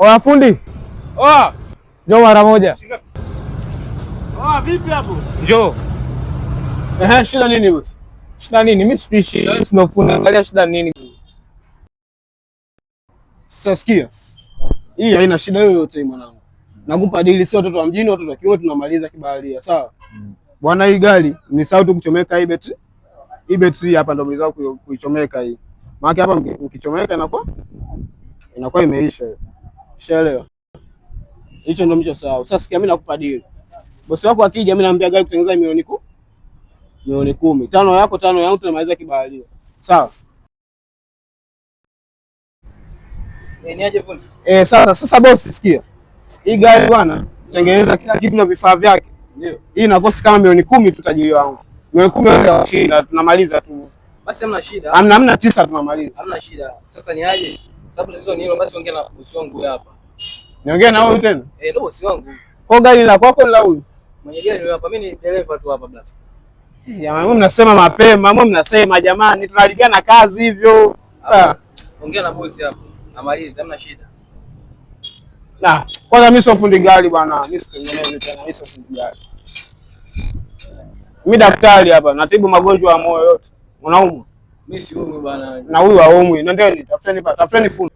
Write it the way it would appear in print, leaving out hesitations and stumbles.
Oya fundi. Oa. Njoo mara moja. Oa, vipi hapo? Njoo. Ehe, shida nini boss? Shida nini? Mimi sijui shida. Sina fundi. Angalia shida nini? Sasa sikia. Hii haina shida yoyote hii mwanangu. Nakupa dili, sio watoto wa mjini, watoto wa kiume tunamaliza kibaharia, sawa? Bwana, hii gari ni sawa tu kuchomeka hii betri. Hii betri hapa ndio mlizao kuichomeka hii. Maana hapa mkichomeka inakuwa imeisha hiyo. Ushaelewa? Hicho ndio mcho sawa. Sasa sikia, mimi nakupa dili. Bosi wako akija, mimi naambia gari kutengeneza milioni 10. Tano yako tano yangu tunamaliza kibaharia. Sawa? Eh, sasa bosi sikia. Hii gari bwana, tengeneza kila kitu na vifaa vyake. Ndio. Hii inakosi kama milioni 10 tu tajiri wangu. Milioni 10 ya shida tunamaliza tu. Basi hamna shida. Hamna 9 tunamaliza. Hamna shida. Sasa ni aje? Sababu tatizo ni hilo, basi ongea na bosi wangu hapa. Niongee na huyu tena? Eh, ndio bosi wangu. Kwa gari la kwako ni la huyu? Mwenye gari ni hapa, mimi ni dereva tu hapa basi. Jamani, mimi mnasema mapema, mimi mnasema jamani, tunaligana kazi hivyo. Ah. Ongea na bosi hapo. Namaliza, hamna shida. Na, kwanza mimi sio fundi gari bwana, mimi sitengenezi tena, mimi sio fundi gari. Mimi daktari hapa, natibu magonjwa ya moyo yote. Unaumwa? Mimi siumwi bwana. Na huyu haumwi. Nendeni, tafuteni pa, tafuteni fundi.